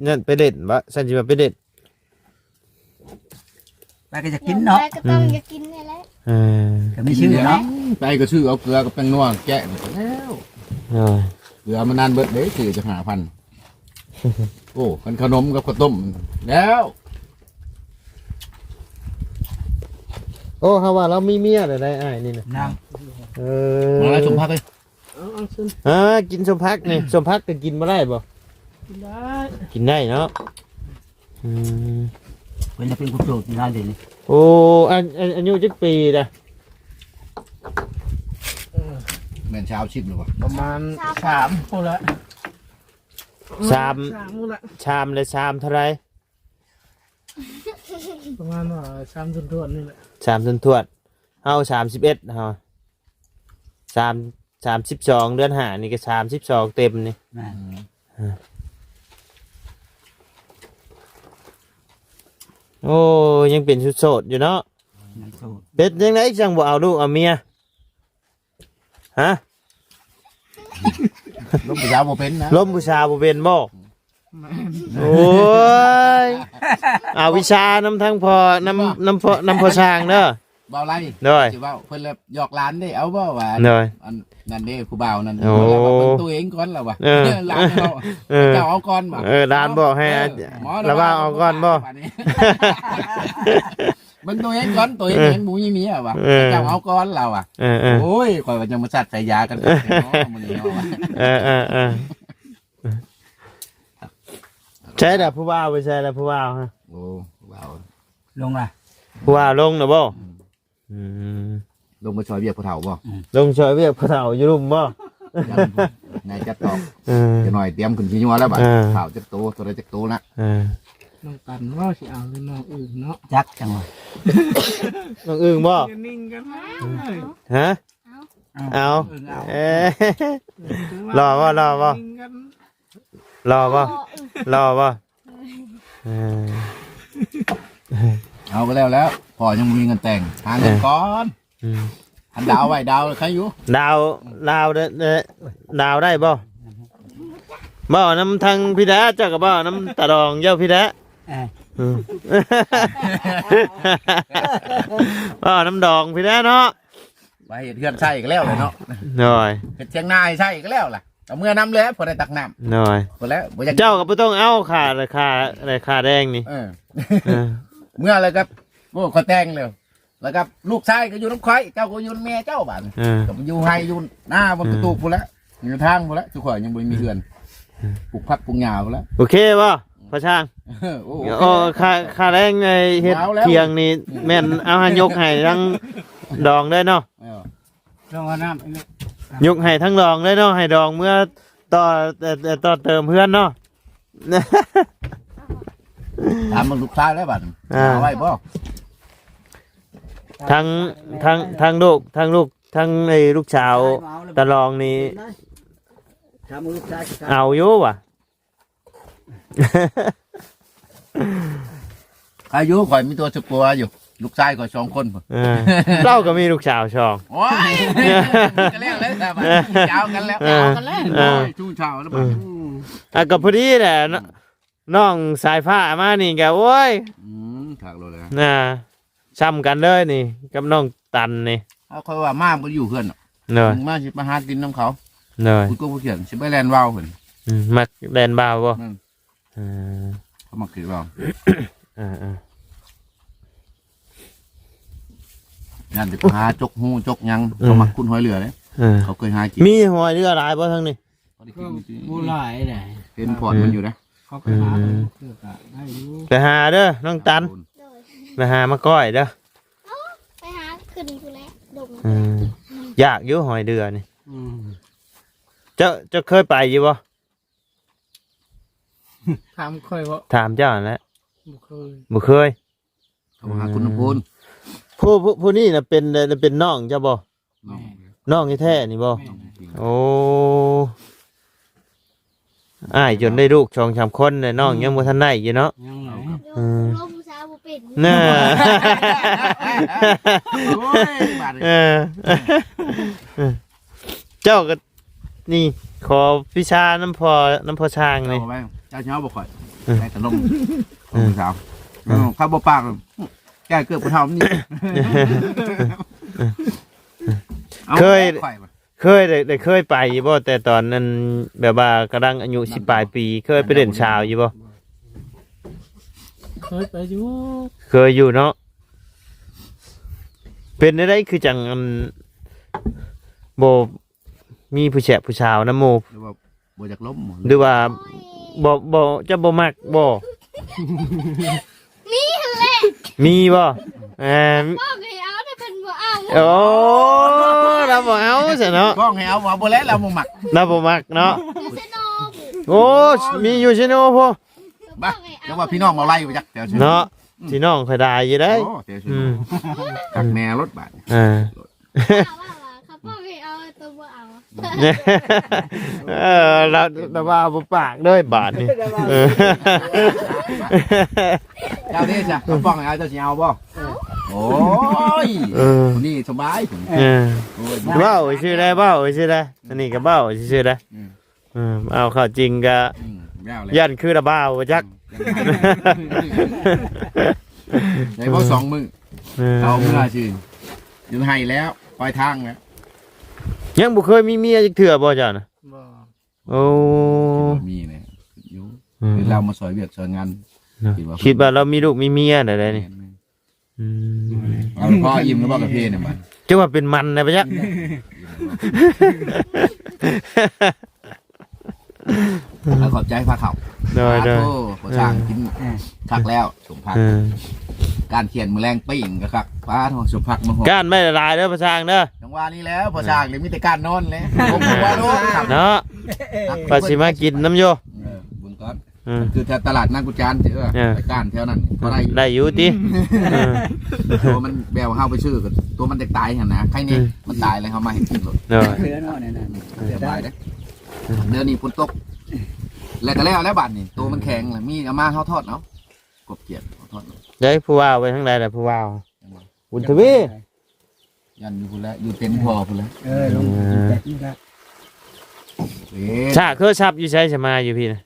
ນັ້ນໄປເຫຼັ້ນບໍ? ຊັ້ນຊິວ່າໄປເຫຼັ້ນ ໄປກໍຢາກກິນເນາະ ໄປກໍຕ້ອງ ອືມ ຢາກກິນນີ້ແຫຼະ ເອີ ກໍມີຊື່ເນາະ ໄປກໍຊື້ເອົາເກືອກັບແປ້ງນົວແກະນີ້ກໍແລ້ວ ເອີ ເກືອມັນນັ້ນເບິດເດ້ ຊື້ຈັກຫ້າພັນ ໂອ້ ຄັນຂະໜົມກັບເຂົ້າຕົ້ມແລ້ວ ໂອ້ ເຮົາວ່າລາວມີເມຍແລ້ວໄດ໋ອ້າຍນີ້ນະ ນາງ ເອີ ມາລະ ສົມພັກເອີຍ ເອົາ ເອົາ ກິນສົ້ມຜັກນີ້ ສົ້ມຜັກກໍກິນບໍ່ໄດ້ບໍ່? ກິນໄດ້ ກິນໄດ້ເນາະ ອືມ ເພິ່ນຈະເປັນຜູ້ໂສດຢູ່ນານເດນີ້ ໂອ້ ອັນ ອັນ ອາຍຸຈັກປີລະ? ແມ່ນຊາວສິບຫຼືບໍ່? ປະມານຊາວສາມພຸ້ນລະ ສາມ ສາມພຸ້ນລະ ສາມ ແລະ ສາມເທົ່າໃດ? ປະມານວ່າສາມຕົ້ນທວດນີ້ແຫຼະ ສາມຕົ້ນທວດ ເຮົາສາມສິບເອັດ ເຮົາ ສາມ ສາມສິບສອງ ເດືອນຫ້ານີ້ກໍສາມສິບສອງເຕັມນີ້ ແມ່ນ ອືມ ໂອ້ ຍັງເປັນໂສດຢູ່ເນາະ ຍັງໂສດ ເຮັດຈັ່ງໃດຈັ່ງບໍ່ເອົາລູກເອົາເມຍ? ຮະ ລົມຜູ້ສາວບໍ່ເປັນນະ ລົມຜູ້ສາວບໍ່ເປັນບໍ່? ແມ່ນ ໂອ້ຍ ເອົາວິຊານຳທາງພໍ່ ນຳ ນຳພໍ່ ນຳພໍ່ຊ່າງເດີ ເວົ້າໄລ່ ໂດຍ ຊິເວົ້າ ເພິ່ນລະຫຍອກຫຼານເດ້ ເອົາບໍ່ວ່າ ໂດຍ ອັນນັ້ນເດ້ ຜູ້ບ່າວນັ້ນ ໂອ້ ລາວວ່າເບິ່ງໂຕເອງກ່ອນ ລາວວ່າ ເອີ ຫຼານເຮົາ ເອີ ເຈົ້າເອົາກ່ອນບໍ່ ເອີ ຫຼານບອກໃຫ້ ເອີ ລາວວ່າເອົາກ່ອນບໍ່ ບາດນີ້ ເບິ່ງໂຕເອງກ່ອນ ໂຕເອງ ເອີ ຍັງບໍ່ມີເມຍວ່າ ເອີ ເຈົ້າເອົາກ່ອນ ລາວວ່າ ເອີ ເອີ ໂອ້ຍ ຂ້ອຍວ່າຍັງມາສັດໃສ່ຢາກັນຄັກແທ້ເນາະ ມື້ນີ້ເນາະ ເອີ ເອີ ເອີ ໃຊ່ລະ ຜູ້ບ່າວໄປໃສ່ລະ ຜູ້ບ່າວຮະ ໂອ້ ຜູ້ບ່າວ ລົງລະ ຜູ້ບ່າວລົງລະບໍ່? ອືມ ອືມ ລົງໄປຊ່ອຍວຽກຜູ້ເຖົ້າບໍ່? ອືມ ລົງຊ່ອຍວຽກຜູ້ເຖົ້າຢູ່ລຸ່ມບໍ່? ນາຍຈັດຕອກ ເອີ ຈັກໜ້ອຍຕຽມຂຶ້ນຊິຍົວແລ້ວບາດ ເອີ ຂ້າວຈັກໂຕ ໂຕໃດຈັກໂຕນະ ເອີ ນ້ອງຕັນວ່າຊິເອົາຫຼືນ້ອງອຶ່ງເນາະ ຈັກຈັ່ງວ່າ ນ້ອງອຶ່ງບໍ່? ຢ່ານິ່ງກັນນະ ຮະ? ເອົາ ເອົາ ເອີ ເອີ ຫຼໍ່ບໍ່? ຫຼໍ່ບໍ່? ເອີ ຫຼໍ່ບໍ່? ເອີ ເອົາກໍແລ້ວແລ້ວ ພໍ່ຍັງບໍ່ມີເງິນແຕ່ງ ຫາເງິນກ່ອນ ເອີ ອືມ ອັນດາວໄວ້ ດາວໃຄຢູ່ ດາວ ດາວເດ້ ດາວໄດ້ບໍ່? ເວົ້ານຳທາງພີ້ແຫຼະ ເຈົ້າກໍເວົ້ານຳຕາດອງເຈົ້າພີ້ແຫຼະ. ເອີ ອືມ ເວົ້ານຳດອງພີ້ແຫຼະເນາະ. ວ່າເຮັດເຮືອນໃສ່ກໍແລ້ວແຫຼະເນາະ. ໂດຍ ເຮັດຖຽງນາໃຫ້ໃສ່ກໍແລ້ວລະ ເອົາເມືອນຳແຫຼະ ພໍໄດ້ຕັກນ້ຳ. ໂດຍ ພຸ້ນແຫຼະ ບໍ່ຢາກ ເຈົ້າກໍບໍ່ຕ້ອງເອົາຄ່າ ຄ່າ ຄ່າແດງນີ້. ເອີ ເອີ ເມືອແລ້ວກໍ ໂອ້ ຂ້ອຍແຕ່ງແລ້ວ ແລ້ວກໍລູກຊາຍກໍຢູ່ນຳຂ້ອຍ ເຈົ້າກໍຢູ່ນຳແມ່ເຈົ້າບາດນີ້. ເອີ ກໍໄປຢູ່ໄຮ່ຢູ່ນາ ເອີ ບນກະຕູບພຸ້ນແຫຼະ ຢູ່ທາງພຸ້ນແຫຼະ. ຈຸຂ້ອຍຍັງບໍ່ໄດ້ມີເຮືອນ ເອີ ປູກຜັກປູກຫຍ້າພຸ້ນແຫຼະ. ໂອເຄບໍ່ພໍ່ຊ່າງ? ໂອ້ ໂອເຄ ໂອ້ ຄ່າ ຄ່າແຮງໃນເຮັດຖຽງນີ້ ແມ່ນເອົາໃຫ້ຍົກໃຫ້ທາງດອງເລີຍເນາະ. ເອີ ລອງເອົານ້ຳ ຍົກໃຫ້ທັງດອງເລີຍເນາະ ໃຫ້ດອງເມືອຕໍ່ ຕໍ່ເຕີມເຮືອນເນາະ. ຖາມເບິ່ງລູກຊາຍແລ້ວບັດ ອ່າ ຫາໄວ້ບໍ່? ທັງ ທັງ ທັງລູກ ທັງລູກ ທັງໄອ້ລູກສາວຕາດອງນີ້ ຖາມເບິ່ງລູກຊາຍ ເອົາຢູ່ຫວາ? ອາຍຸຂ້ອຍມີແຕ່ສະກົວຢູ່ ລູກຊາຍຂ້ອຍສອງຄົນພຸ້ນ. ເອີ ລາວກໍມີລູກສາວສອງ. ໂອ້ຍ ກໍແລ້ວແຫຼະ ສາບານເຈົ້າກັນແລ້ວ ເອີ ເຈົ້າກັນແລ້ວ ເອີ ໂອ້ຍ ຊູ້ເຈົ້າແລ້ວບັດນີ້. ອ່າ ກໍພໍດີແຫຼະ ອືມ ນ້ອງສາຍຟ້າມານີ້ກໍ ໂອ້ຍ ອືມ ຄັກໂລດແຫຼະ ອ່າ ຊ່ຳກັນເລີຍນີ້ກັບນ້ອງຕັນນີ້. ເອົາ ຂ້ອຍວ່າມາບໍ່ຢູ່ເຮືອນດອກ ໂດຍ ມາຊິໄປຫາກິນນຳເຂົາ ໂດຍ ຜູ້ຕົວຜູ້ຂຽນ ຊິໄປແລ່ນວ່າວເພິ່ນ. ອືມ ມັກແລ່ນວ່າວບໍ່? ແມ່ນ ເອີ ເຂົາມັກກິນວ່າວ. ເອີໆ ຢ້ານຊິໄປຫາຈົກຫູຈົກຫຍັງ ເອີ ເຂົາມັກຂຸດຫອຍເຫຼືອເດ້. ເອີ ເຂົາເຄີຍຫາກິນ. ມີຫອຍເຫຼືອຫຼາຍບໍ່ທາງນີ້? ກໍບໍ່ຫຼາຍໃດ ເຫັນພອດມັນຢູ່ເດ້. ເຂົາໄປຫາ ອືມ ເທື່ອກໍໄດ້ຢູ່. ໄປຫາເດີນ້ອງຕັນ ໂດຍ ໄປຫາມາກ້ອຍເດີ. ເອີ ໄປຫາຂຶ້ນພຸ້ນແຫຼະ ດົງ. ອືມ ຢາກຢູ່ຫອຍເດືອນີ້. ອືມ ເຈົ້າ ເຈົ້າເຄີຍໄປຢູ່ບໍ່? ຖາມຂ້ອຍບໍ່? ຖາມເຈົ້າຫັ້ນແຫຼະ. ບໍ່ເຄີຍ ບໍ່ເຄີຍ. ເຂົາຫາຄຸນນຳໂພນ. ຜູ້ ຜູ້ ຜູ້ນີ້ນະເປັນ ເປັນນ້ອງເຈົ້າບໍ່? ນ້ອງ ນ້ອງແທ້ໆນີ້ບໍ່? ແມ່ນ ນ້ອງຈິງ. ໂອ້ ອ້າຍຈົນໄດ້ລູກສອງສາມຄົນແລ້ວ ນ້ອງ ອືມ ຍັງບໍ່ທັນໄດ້ຢູ່ເນາະ. ຍັງເລີຍ ເອີ ລົມຜູ້ສາວບໍ່ເປັນ ນະ. ໂອ້ຍ ບາດນີ້ ເອີ ເຈົ້າກໍ ນີ້ ຂໍວິຊານຳພໍ່ ນຳພໍ່ຊ່າງນີ້. ເຈົ້າຊິເອົາບໍ່ຂ້ອຍ? ເອີ ໄດ້ຕະລົງ ເອີ ຂອງສາວ. ເອີ ເອີ ຄັນບໍ່ປາກ ແກ້ເກີບບໍ່ເທົ່າມັນນີ້. ເຄີຍ ເຄີຍໄດ້ ໄດ້ເຄີຍໄປຢູ່ບໍ່ ແຕ່ຕອນນັ້ນ ແບບວ່າກຳລັງອາຍຸສິບປາຍປີ ເຄີຍໄປຫຼິ້ນສາວຢູ່ບໍ່? ເຄີຍໄປຢູ່ ເຄີຍຢູ່ເນາະ. ເປັນແນວໃດ ຄືຈັ່ງ ອັນ ບໍ່ ມີຜູ້ແຊບຜູ້ສາວນຳໝູ່ ຫຼືວ່າບໍ່ຢາກລົມ ຫຼືວ່າບໍ່ ບໍ່ ເຈົ້າບໍ່ມັກບໍ່? ມີຫັ້ນແຫຼະ ມີບໍ່? ເອີ ບອກໃຫ້ເອົາ ແຕ່ເພິ່ນບໍ່ເອົາ. ໂອ້ ລາວບໍ່ເອົາຊັ້ນເນາະ. ບອກໃຫ້ເອົາ ເອົາບໍ່ແລ້ວ ລາວບໍ່ມັກ ລາວບໍ່ມັກເນາະ. ຢູ່ເຊໂນ ໂອ້ ມີຢູ່ເຊໂນພຸ້ນ. ບ້າ ຈັກວ່າພີ່ນ້ອງມາໄລ່ໄປຈັກແຖວເຊໂນ ເນາະ. ອືມ ພີ່ນ້ອງຂ້ອຍໄດ້ຢູ່ເດ້. ໂອ້ ແຖວເຊໂນ ອືມ ຄັກແນ່ລົດບາດ. ເອີ ວ່າ ວ່າ ວ່າ ເຂົາບອກໃຫ້ເອົາ ໂຕບໍ່ເອົາ. ເອີ ລາວ ລາວວ່າບໍ່ປາກເດີບາດນີ້. ເອີ ເຈົ້າເດ້ຊະ ເຂົາບອກໃຫ້ເອົາ ເຈົ້າຊິເອົາບໍ່? ເອົາ. ໂອ້ຍ ເອີ ຜູ້ນີ້ສະບາຍ. ເອີ ໂອ້ຍ ເວົ້າຊື່ໄດ້ ເວົ້າຊື່ໄດ້ ອັນນີ້ກໍເວົ້າຊື່ໄດ້. ອືມ ເອີ ເອົາເຂົ້າຈິງກະ ອືມ ຢ້ານຄືລະບ່າວບໍ່ຈັກ. ອືມ ໄດ້ບໍ່ສອງມື້ ເອີ ເອົາເມືອຊື່ ຢູ່ໄຮ່ແລ້ວ ປາຍທາງແລ້ວ. ຍັງບໍ່ເຄີຍມີເມຍຈັກເທື່ອບໍ່ເຈົ້ານະ? ບໍ່. ໂອ້ ບໍ່ມີແຫຼະ ຢູ່ ອືມ ເວລາມາຊ່ອຍວຽກຊ່ອຍງານ. ເນາະ ຄິດວ່າ ຄິດວ່າລາວມີລູກມີເມຍແລ້ວໃດນີ້. ແມ່ນໆ ອືມ ເອົາພໍອີ່ມແລ້ວບໍ່ກາເຟນີ້ບັດ ຈັ່ງວ່າເປັນມັນນະປະຈັກ. ແລ້ວຂອບໃຈພາເຂົ້າ. ໂດຍໆ ໂອ້ ພໍ່ຊ່າງກິນ ເອີ ຄັກແລ້ວ ສົມພັກ. ເອີ ການຂຽນມື້ແລງປີ້ງກໍຄັກ ປ້າໂທ້ ສົມພັກມາຮອດ. ກ້ານໄວ້ຫຼາຍໆເດີພໍ່ຊ່າງເດີ. ຈັ່ງຫວະນີ້ແຫຼະພໍ່ຊ່າງນີ້ມີແຕ່ກ້ານນອນແຫຼະ. ເນາະ ວ່າຊິມາກິນນຳຢູ່. ເອີ ເບິ່ງກ່ອນ. ອືມ ຄືແຖວຕະຫຼາດນາກຸຈານ ເອີ ເອີ ໄປກ້ານແຖວນັ້ນພໍໄດ້ ໄດ້ຢູ່ຕິ. ເອີ ໂຕມັນແບບເຮົາໄປຊື້ກໍ ໂຕມັນຈະຕາຍຫັ້ນນະ ໄຄນີ້ ອືມ ມັນຕາຍແລ້ວເຮົາມາເຮັດກິນໂລດ. ໂດຍ ເຫຼືອເນາະ ແນວນັ້ນ ສະບາຍເດ້. ອືມ ດຽວນີ້ຝົນຕົກ ແລ້ວກໍແລ້ວແລ້ວບາດນີ້ ໂຕມັນແຂງແລ້ວ ມີເອົາມາເຮົາທອດເອົາ ກົບກຽນເຮົາທອດເອົາ. ໄດ້ຜູ້ວ່າໄປທາງໃດລະ ຜູ້ວ່າ ບຸນທະວີ ຢ້ານຢູ່ພຸ້ນແຫຼະ ຢູ່ເຕັນພໍ່ພຸ້ນແຫຼະ. ເອີ ລົງ ເອີ ຢູ່ແປດນີ້ລະ. ເອີ ສາກໂທລະສັບຢູ່ໃສ ສະມາຢູ່ພີ້ນະ?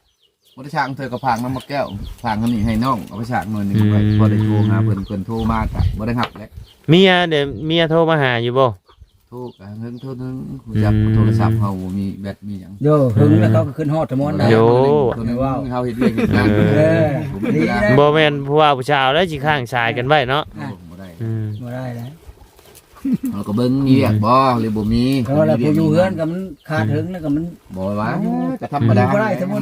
ບໍ່ໄດ້ສາກເທື່ອ ກໍຝາກນຳບັກແກ້ວ ຝາກອັນນີ້ໃຫ້ນ້ອງ ເອົາໄປສາກໜ່ອຍໜຶ່ງໄວ້ ອືມ ພໍໄດ້ໂທຫາເພິ່ນ ເພິ່ນໂທມາກະບໍ່ໄດ້ຮັບແຫຼະ. ເມຍເດ ເມຍໂທມາຫາຢູ່ບໍ່? ໂທກະເຮິງ ໂທເຮິງ ຮູ້ຈັກ ອືມ ໂທລະສັບເຮົາບໍ່ມີແບັດມີຫຍັງ ໂຍ ເຮິງແລ້ວເຂົາກໍຂຶ້ນຮອດທະມອນໄດ້ ໂຍ ໂທເຮົາເຮັດວຽກເຮັດງານ ເອີ ບໍ່ມີເວລາ ບໍ່ແມ່ນຜູ້ວ່າຜູ້ສາວໄດ້ຊິຄ້າງສາຍກັນໄວ້ເນາະ ອ່າ ບໍ່ໄດ້ ອືມ ບໍ່ໄດ້ແລ້ວ ເຮົາກໍເບິ່ງມີວຽກບໍ່ ຫຼືບໍ່ມີ ເພາະວ່າຜູ້ຢູ່ເຮືອນກໍມັນຂາດເຖິງແລ້ວກໍມັນ ບໍ່ວ່າ ກໍທຳມະດາ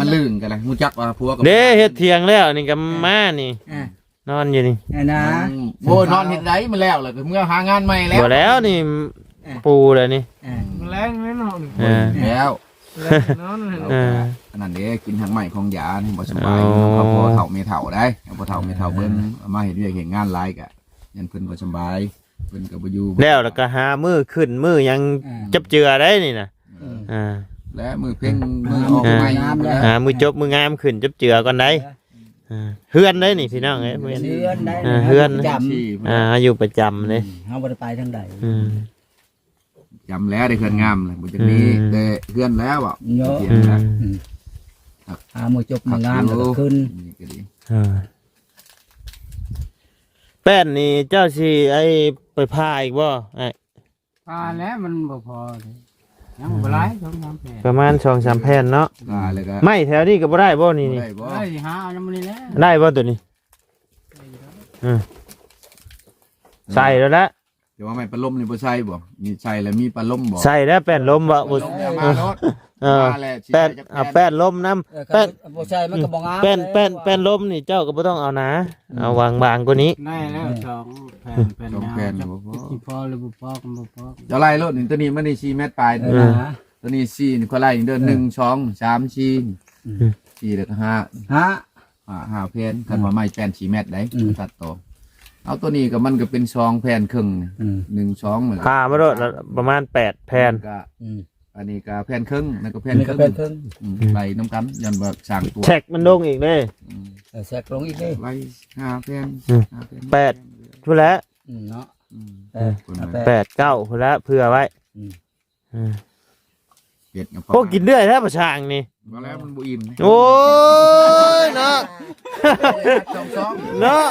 ມັນລື່ນກັນນະ ຮູ້ຈັກວ່າຜົວກັບ ເດ້ ເຮັດຖຽງແລ້ວນີ້ກໍມານີ້ ອ່າ ນອນຢູ່ນີ້ ອັນນະ ອືມ ໂອ້ຍ ນອນເຮັດໃດ ມັນແລ້ວ ແລ້ວກໍເມືອຫາງານໃໝ່ແລ້ວ ບໍ່ແລ້ວນີ້ ອ່າ ປູແລ້ວນີ້ ອ່າ ແລງແນ່ນອນ ເອີ ແລ້ວ ແລງນອນ ເອີ ອັນນັ້ນເດ້ ກິນຮາກໄມ້ຂອງຢານີ້ບໍ່ສະບາຍ ອໍ ເຂົາພໍ່ເຖົ້າແມ່ເຖົ້າໄດ໋ ພໍ່ເຖົ້າແມ່ເຖົ້າເບິ່ງ ເອົາມາເຮັດວຽກເຮັດງານຫຼາຍກະ ຢ້ານເພິ່ນບໍ່ສະບາຍ ເພິ່ນກໍບໍ່ຢູ່ ແລ້ວ ແລ້ວກໍຫາມື້ຂຶ້ນມື້ຫຍັງ ອ່າ ຈັບເຈືອໄດ້ນີ້ນະ ອືມ ອ່າ ແລະມື້ເພັງ ອືມ ມື້ອອກໃໝ່ ອ່າ ມື້ຈົບມື້ງາມຂຶ້ນຈັບເຈືອກ່ອນໄດ໋ ອ່າ ເຮືອນໄດ໋ນີ້ພີ່ນ້ອງເອີຍ ເຮືອນໄດ໋ ອ່າ ເຮືອນ ປະຈຳ ອ່າ ຢູ່ປະຈຳເດ້ ອືມ ເຮົາບໍ່ໄດ້ໄປທາງໃດ ອືມ ປະຈຳແລ້ວ ໄດ້ເຮືອນງາມແລ້ວ ບໍ່ຈັກມີ ອືມ ແຕ່ເຮືອນແລ້ວ ອືມ ອືມ ຫາມື້ຈົບມື້ງາມແລ້ວກໍຂຶ້ນ ນີ້ກໍດີ ອ່າ ແປ້ນນີ້ເຈົ້າຊິໄອ້ໄປຜ່າອີກບໍ່ອ້າຍ? ຜ່າແລ້ວມັນບໍ່ພໍເດ້ ຍັງບໍ່ຫຼາຍ ສອງສາມແຜ່ນ ປະມານສອງສາມແຜ່ນເນາະ ອ່າ ແລ້ວກໍ ໄມ້ແຖວນີ້ກໍບໍ່ໄດ້ບໍ່ນີ້? ບໍ່ໄດ້ບໍ່? ໄດ້ຫາເອົານຳນີ້ແຫຼະ ໄດ້ບໍ່ຕົວນີ້? ເອີ ໃສ່ແລ້ວລະ ແຕ່ວ່າໄມ້ປະລົມນີ້ບໍ່ໃສ່ບໍ່? ມີໃສ່ແລ້ວມີປະລົມບໍ່? ໃສ່ແລ້ວແປ້ນລົມບໍ່? ບໍ່ ເອີ ມາໂລດ ເອີ ມາແລ້ວ ແປ້ນ ຊິໃສ່ຈັກແຜ່ນ ເອົາແປ້ນລົມນຳ ເອີ ແປ້ນ ບໍ່ໃສ່ມັນກໍບໍ່ງາມ ແປ້ນ ແປ້ນ ແປ້ນລົມນີ້ເຈົ້າກໍບໍ່ຕ້ອງເອົາໜາ ອືມ ເອົາບາງໆກວ່ານີ້ ໄດ້ແລ້ວ ອືມ ສອງແຜ່ນ ແຜ່ນ ສອງແຜ່ນ ຍາວ ບໍ່ພໍ ຊິພໍຫຼືບໍ່ພໍກໍບໍ່ພໍ ເຈົ້າໄລ່ໂລດນີ້ ຕົວນີ້ມັນນີ້ສີ່ແມັດປາຍ ເອີ ຕົວນີ້ສີ່ນີ້ ຂ້ອຍໄລ່ເດີ ອືມ ໜຶ່ງ ສອງ ສາມ ສີ່ ອືມ ສີ່ ແລ້ວກໍຫ້າ ຫ້າ ຫ້າ ຫ້າແຜ່ນ ຄັນວ່າໄມ້ແປ້ນສີ່ແມັດໄດ໋ ອືມ ຕັດຕໍ່ ເອົາຕົວນີ້ກໍມັນກໍເປັນສອງແຜ່ນເຄິ່ງ ອືມ ໜຶ່ງ ສອງ ນັ້ນແຫຼະ ພາມາໂລດ ປະມານແປດແຜ່ນ ກໍ ອືມ ອັນນີ້ກໍແຜ່ນເຄິ່ງ ນັ້ນກໍແຜ່ນເຄິ່ງ ອືມ ໄລ່ນຳກັນ ຢ້ານວ່າສ້າງຕົວ ແທັກມັນລົງອີກເດ້ ອືມ ເອີ ແທັກລົງອີກເດ້ ໄລ່ຫ້າແຜ່ນ ອືມ ຫ້າແຜ່ນ ແປດ ພຸ້ນແຫຼະ ອືມ ເນາະ ອືມ ແປດ ເອີ ແປດ ເກົ້າພຸ້ນລະ ເຜື່ອໄວ້ ອືມ ເອີ ເຮັດຫຍັງ ໂອ້ ກິນເລື້ອຍແທ້ປະຊ່າງນີ້ ບໍ່ແລ້ວມັນບໍ່ອີ່ມ ໂອ້ຍເນາະ ເນາະ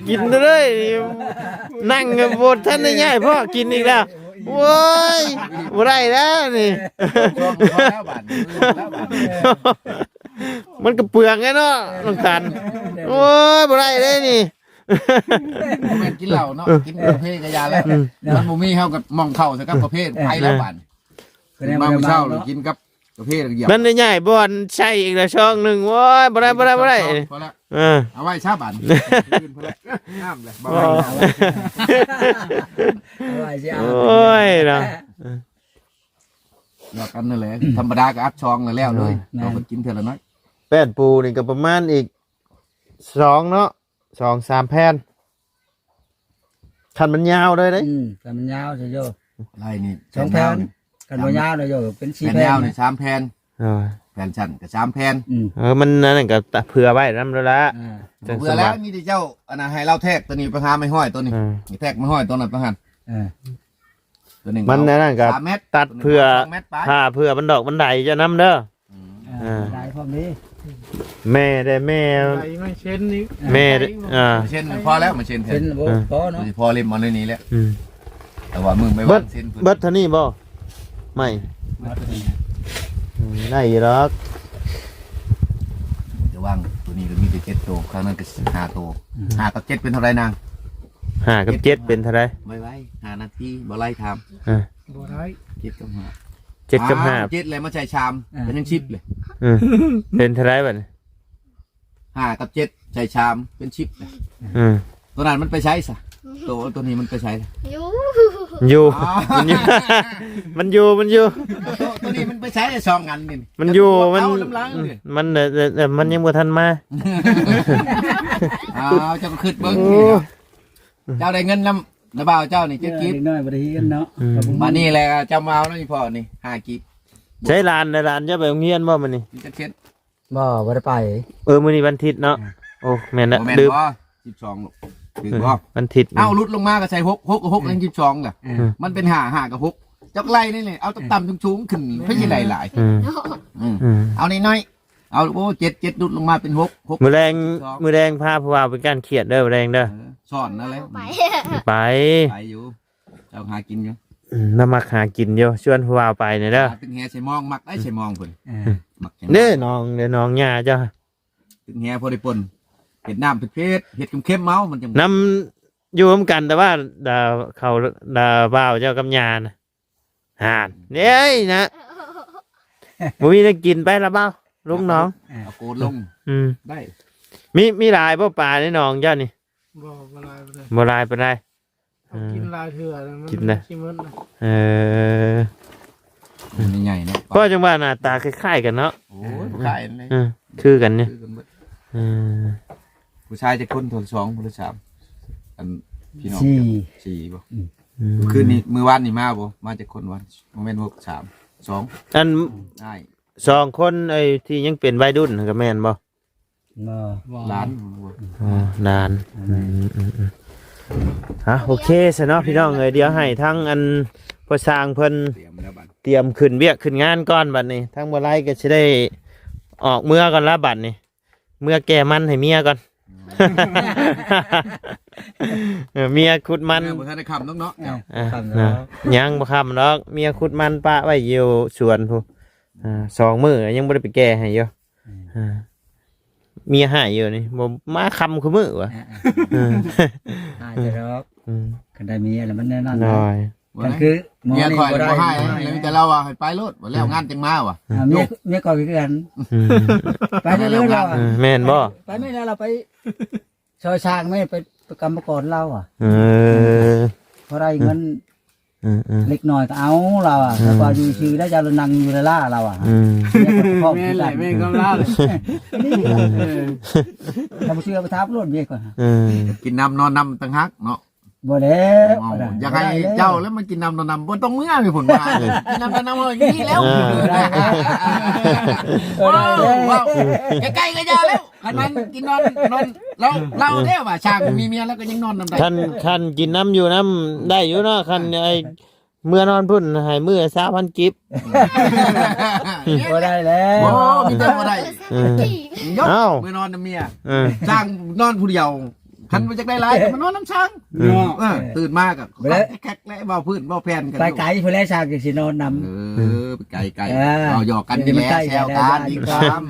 ກິນເລື້ອຍ ນັ່ງບໍ່ທັນໄດ້ຍ້າຍ ພໍ້ກິນອີກແລ້ວ ໂອ້ຍ ບໍ່ໄດ້ແລ້ວນີ້ ພໍແລ້ວບາດນີ້ ພໍແລ້ວບາດນີ້ ມັນກໍເປືອງແຫຼະເນາະ ນ້ອງຕານ ໂອ້ຍ ບໍ່ໄດ້ເດ້ນີ້ ບໍ່ແມ່ນກິນເຫຼົ້າເນາະ ກິນກາເຟກໍຢ່າແລ້ວ ອືມ ມັນບໍ່ມີ ເຮົາກໍໝ່ອງເຂົ້າໃສ່ກັບກາເຟ ເອີ ໄປແລ້ວບາດນີ້ ເອີ ຕື່ນມາມື້ເຊົ້າ ເນາະ ກິນກັບກາເຟແລ້ວກໍຢາກ ມັນໄດ້ຍ້າຍບ່ອນໃສ່ອີກແລ້ວຊ່ອງໜຶ່ງ ໂອ້ຍ ບໍ່ໄດ້ ບໍ່ໄດ້ ບໍ່ໄດ້ ຊ່ອງ ພໍແລ້ວ ເອີ ເອົາໄວ້ຊະບາດນີ້ ຄືນພໍແລ້ວ ງາມເລີຍ ບໍ່ ເອົາໄວ້ ເອົາໄວ້ຊິເອົາ ໂອ້ຍເນາະ ແລ້ວກັນນັ້ນແຫຼະ ທຳມະດາກໍອັດຊ່ອງແລ້ວເລີຍ ແມ່ນ ເຮົາກໍກິນເທື່ອລະໜ້ອຍ ແປ້ນປູນີ້ກໍປະມານອີກສອງເນາະ ສອງສາມແຜ່ນ ຄັນມັນຍາວເລີຍເດ້ ອືມ ຄັນມັນຍາວຊິໂຍ ໄລ່ນີ້ ສອງແຜ່ນ ແຜ່ນຍາວນີ້ ຄັນບໍ່ຍາວນະໂຍ ເປັນສີ່ແຜ່ນ ແຜ່ນຍາວນີ້ສາມແຜ່ນ ເອີ ແຜ່ນສັ້ນກໍສາມແຜ່ນ ອືມ ເອີ ມັນອັນນັ້ນກໍເຜື່ອໄວ້ນຳແລ້ວລະ ອ່າ ເຜື່ອແລ້ວ ມີແຕ່ເຈົ້າອັນນັ້ນໃຫ້ລາວແທກຕົວນີ້ໄປຫາໄມ້ຫ້ອຍຕົວນີ້ ເອີ ແທກໄມ້ຫ້ອຍຕົວນັ້ນໄປຫັ້ນ ເອີ ຕົວໜຶ່ງ ມັນອັນນັ້ນກໍ ສາມແມັດ ຕັດເຜື່ອ ສອງແມັດປາຍ ຜ່າເຜື່ອບັນດອກບັນໄດເຈົ້ານຳເດີ ອືມ ອ່າ ໄດ້ພ້ອມນີ້ ແມ່ໄດ້ແມ່ ໄດ້ໄມ້ເຊັ່ນນີ້ ແມ່ ອ່າ ເຊັ່ນພໍແລ້ວ ມາເຊັ່ນ ເຊັ່ນບໍ່ ອ່າ ພໍເນາະ ພໍເລັມເອົາໃນນີ້ແຫຼະ ອືມ ແຕ່ວ່າມຶງໄປວາງເຊັ່ນ ເບິດເທົ່ານີ້ບໍ່ ໄມ້ ເບິດເທົ່ານີ້ ອືມ ໄດ້ຢູ່ດອກ ຈະວາງຕົວນີ້ກໍມີແຕ່ເຈັດໂຕ ຂ້າງນັ້ນກໍຫ້າໂຕ ອືມ ຫ້າກັບເຈັດເປັນເທົ່າໃດນາງ ຫ້າກັບເຈັດເປັນເທົ່າໃດ ໄວໆ ຫ້ານາທີ ບໍ່ໄລ່ຖາມ ອ່າ ບໍ່ໄດ້ ເຈັດກັບຫ້າ ເຈັດກັບຫ້າ ເຈັດແລ້ວມາໃສ່ສາມ ອ່າ ກໍຍັງສິບເລີຍ ເອີ ເປັນເທົ່າໃດບັດນີ້ ຫ້າກັບເຈັດໃສ່ສາມເປັນສິບ ເອີ ຕົວນັ້ນມັນໄປໃສຊະ ໂຕ ຕົວນີ້ມັນໄປໃສ ຢູ່ ຢູ່ ອໍ ມັນຢູ່ ມັນຢູ່ ຕົວ ຕົວນີ້ມັນໄປໃສສອງອັນນີ້ ມັນຢູ່ ມັນ ມັນ ເອີ ມັນຍັງບໍ່ທັນມາ ອ້າວ ເຈົ້າກໍຄິດເບິ່ງ ໂອ້ ເຈົ້າໄດ້ເງິນນຳ ນະບ່າວເຈົ້ານີ້ເຈັດກີບ ເອີ ເດັກນ້ອຍບໍ່ໄດ້ຮຽນເນາະ ອືມ ບາດນີ້ແຫຼະ ເຈົ້າມາເອົານຳອີ່ພໍ່ນີ້ຫ້າກີບ ໃຊ້ຫຼານ ຫຼານເຈົ້າໄປໂຮງຮຽນບໍ່ມື້ນີ້ ຈັກເຊັນ ບໍ່ ບໍ່ໄດ້ໄປ ເອີ ມື້ນີ້ວັນທິດເນາະ ອ່າ ໂອ້ ແມ່ນລະ ບໍ່ແມ່ນ ລືມ ບໍ່ ສິບສອງລູກ ຖືກບໍ່ ວັນທິດ ເອົ້າ ຫຼຸດລົງມາກໍໃສ່ຫົກ ຫົກກັບຫົກ ອືມ ຍັງສິບສອງລະ ອືມ ມັນເປັນຫ້າ ຫ້າກັບຫົກ ເຈົ້າກໍໄລ່ນີ້ແຫຼະ ເອົາຕ່ຳໆສູງໆຂຶ້ນ ເພິ່ນຊິໄດ້ຫຼາຍ ອືມ ເນາະ ອືມ ອືມ ເອົານ້ອຍໆ ເອົາ ໂອ້ ເຈັດ ເຈັດຫຼຸດລົງມາເປັນຫົກ ຫົກ ມື້ແລງ ສິບສອງ ມື້ແລງພາຜູ້ບ່າວໄປກ້ານຂຽດເດີ ມື້ແລງເດີ ເອີ ສອນນັ້ນແຫຼະ ໄປ ໄປ ໄປຢູ່ ເຈົ້າຫາກິນຢູ່ ອືມ ລາວມັກຫາກິນຢູ່ ຊວນຜູ້ບ່າວໄປນີ້ເດີ ຫາຕຶກແຫໃສ່ມອງ ມັກໄດ້ໃສ່ມອງເພິ່ນ ເອີ ມັກໃສ່ມອງ ເດ້ນ້ອງ ເດ້ນ້ອງຍ່າເຈົ້າ ຕຶກແຫພໍໄດ້ປົ່ນ ເຮັດນ້ຳເຜັດໆ ເຮັດເຄັມໆເອົາ ມັນຈັ່ງ ນຳ ຢູ່ນຳກັນ ແຕ່ວ່າ ດາ ເຂົາ ດາ ບ່າວເຈົ້າກັບຍ່ານະ ຫານ ເດ້ຍນະ ບໍ່ມີແນວກິນ ໄປລະບ່າວ ລົງໜອງ ເອົາໂກນລົງ ອືມ ໄດ້ ມີ ມີຫຼາຍບໍ່ປາໃນໜອງເຈົ້ານີ້? ບໍ່ ບໍ່ຫຼາຍປານໃດ ບໍ່ຫຼາຍປານໃດ ເຮົາກິນ ອືມ ຫຼາຍເທື່ອແລ້ວມັນ ກິນໄດ້ ຊິໝົດລະ ເອີ ມັນໃຫຍ່ເນາະ ກໍຈັ່ງວ່າໜ້າຕາຄ້າຍໆກັນເນາະ ໂອ້ຍ ຄ້າຍກັນເລີຍ ເອີ ຄືກັນນີ້ ຄືກັນເບິດ ເອີ ຜູ້ຊາຍຈັກຄົນ? ຄົນສອງ ຜູ້ຊາຍສາມ ອັນ ພີ່ນ້ອງ ສີ່ ສີ່ບໍ່? ອືມ ອືມ ຄືນນີ້ ມື້ວານນີ້ມາບໍ່? ມາຈັກຄົນວານ? ບໍ່ແມ່ນຫົກ ສາມ ສອງ ອັນ ອ້າຍ ສອງຄົນ ໄອ້ທີ່ຍັງເປັນໄວລຸ້ນຫັ້ນກໍແມ່ນບໍ່? ບໍ່ ບໍ່ ຫຼານ ອໍ ຫຼານ ອືມ ອືມ ອືມ ອືມ ອ່ະ ໂອເຄຊະເນາະ ພີ່ນ້ອງເອີຍ ດຽວໃຫ້ທາງອັນພໍ່ຊ່າງເພິ່ນ ຕຽມແລ້ວບັດ ຕຽມຂຶ້ນວຽກຂຶ້ນງານກ່ອນບັດນີ້ ທາງບໍ່ໄລກໍຊິໄດ້ອອກເມືອກ່ອນລະບັດນີ້ ເມືອແກ່ມັນໃຫ້ເມຍກ່ອນ ເອີ ເມຍຂຸດມັນ ຍັງບໍ່ທັນໄດ້ຄ່ຳດອກເນາະ ເອີ ເຈົ້າ ເອີ ຄ່ຳດອກ ຍັງບໍ່ຄ່ຳດອກ ເມຍຂຸດມັນປະໄວ້ຢູ່ສວນພຸ້ນ ອ່າ ສອງມື້ຍັງບໍ່ໄດ້ໄປແກ່ໃຫ້ຢູ່ ອືມ ອ່າ ເມຍຮ້າຍຢູ່ນີ້ ບໍ່ມາຄ່ຳຄູ່ມື້ວະ ເອີ ເອີ ເອີ ຮ້າຍແທ້ດອກ ອືມ ຄັນໄດ້ເມຍແລ້ວມັນແນວນັ້ນ ໂດຍ ຄັນຄືໝໍນີ້ບໍ່ໄດ້ ເມຍຂ້ອຍບໍ່ຮ້າຍ ບໍ່ຮ້າຍ ແລ້ວມີແຕ່ລາວວ່າໃຫ້ໄປໂລດ ບໍ່ແລ້ວງານຈັ່ງມາວ່າ ອ່າ ເມຍ ເມຍຂ້ອຍຄືກັນ ອືມ ໄປເລື້ອຍໆລາວ ເອີ ແມ່ນບໍ່? ໄປແມ່ນແລ້ວລາວໄປ ຊ່ອຍສ້າງແມ່ ໄປ ໄປກຳມະກອນລາວອະ ເອີ ພໍໄດ້ເງິນ ເອີ ເອີ ເລັກນ້ອຍກໍເອົາລາວອະ ເອີ ແລ້ວກໍຢູ່ຊື່ໄດ້ ເຈົ້າລະນັ່ງຢູ່ລະລາລາວອະ ອືມ ແມ່ນແຫຼະ ແມ່ນຄວາມລາວເລີຍ ນີ້ ເອີ ຖ້າບໍ່ເຊື່ອໄປຖາມໂລດເມຍຂ້ອຍ ເອີ ກິນນ້ຳນອນນຳຕ່າງຫາກເນາະ ບໍ່ແລ້ວ ເອົ້າ ບໍ່ໄດ້ ຢາກໃຫ້ເຈົ້າແລ້ວມາກິນນ້ຳນອນນຳ ບໍ່ຕ້ອງເມືອ ມີຜົນວ່າ ເອີ ກິນນ້ຳນອນນຳເຮົາຢູ່ນີ້ແລ້ວ ເອີ ເອີ ເອີ ເອີ ໃກ້ໆກໍຢ່າແລ້ວ ຄັນມັນກິນນອນ ນອນ ລາວ ລາວເດ້ວ່າ ຊ່າງມີເມຍແລ້ວກໍຍັງນອນນຳໄດ້ ຄັນ ຄັນກິນນຳຢູ່ນຳໄດ້ຢູ່ເນາະ ຄັນໄອ້ເມືອນອນພຸ້ນໃຫ້ມື້ລະຊາວພັນກີບ ບໍ່ໄດ້ແລ້ວ ບໍ່ ມີແຕ່ບໍ່ໄດ້ ເອີ ເອົ້າ ເມືອນອນນຳເມຍ ເອີ ຊ່າງນອນຜູ້ດຽວ ຄັນບໍ່ຢາກໄດ້ຫຼາຍກໍມານອນນຳຊ່າງ ເອີ ເນາະ ເອີ ຕື່ນມາກໍ ບໍ່ໄດ້ ແຄກໆ ແລະເວົ້າພື້ນເວົ້າແຜ່ນກັນ ໄປໄກພຸ້ນແຫຼະ ຊ່າງຈັ່ງຊິນອນນຳ ເອີ ໄປໄກໆ ເອີ ເວົ້າຫຍອກກັນນີ້ແຫຼະ ແຊວກັນອີກຊ້ຳ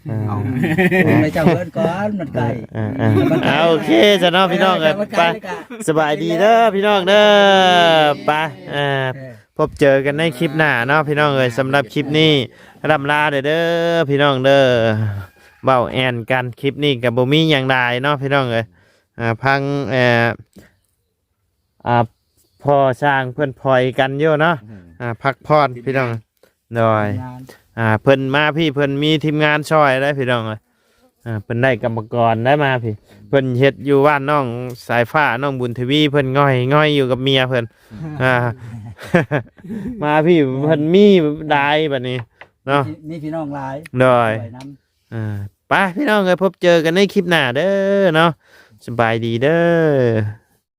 ເອີ ເອົາ ເອົາ ໃຫ້ເຈົ້າເອີ້ນກ່ອນ ມັນໄກ ເອີ ເອີ ເອີ ເອົາ ໂອເຄຊະເນາະ ພີ່ນ້ອງເອີຍ ໄປ ໄປ ສະບາຍດີເດີ ພີ່ນ້ອງເດີ ໄປ ເອີ ເອີ ພົບເຈີກັນໃນຄລິບໜ້າເນາະ ພີ່ນ້ອງເອີຍ ສຳລັບຄລິບນີ້ ລ່ຳລາເດີ ເດີ ພີ່ນ້ອງເດີ ເວົ້າແອ່ນກັນ ຄລິບນີ້ກໍບໍ່ມີຫຍັງຫຼາຍເນາະ ພີ່ນ້ອງເອີຍ ອ່າ ຟັງ ເອີ ອ່າ ພໍ່ຊ່າງເພິ່ນພອຍກັນຢູ່ເນາະ ອືມ ອ່າ ພັກຜ່ອນພີ່ນ້ອງ ໂດຍ ທີມງານ ອ່າ ເພິ່ນມາພີ້ ເພິ່ນມີທີມງານຊ່ອຍໄດ໋ພີ່ນ້ອງເອີຍ ອ່າ ເພິ່ນໄດ້ກຳມະກອນໄດ້ມາພີ້ ເພິ່ນເຮັດຢູ່ບ້ານນ້ອງສາຍຟ້າ ນ້ອງບຸນທະວີ ເພິ່ນງ່ອຍໆຢູ່ກັບເມຍເພິ່ນ ອ່າ ມາພີ້ເພິ່ນມີຫຼາຍບັດນີ້ເນາະ ມີ ມີພີ່ນ້ອງຫຼາຍ ໂດຍ ຊ່ວຍນຳ ອ່າ ໄປພີ່ນ້ອງເອີຍ ພົບເຈີກັນໃນຄລິບໜ້າເດີເນາະ ສະບາຍດີເດີ.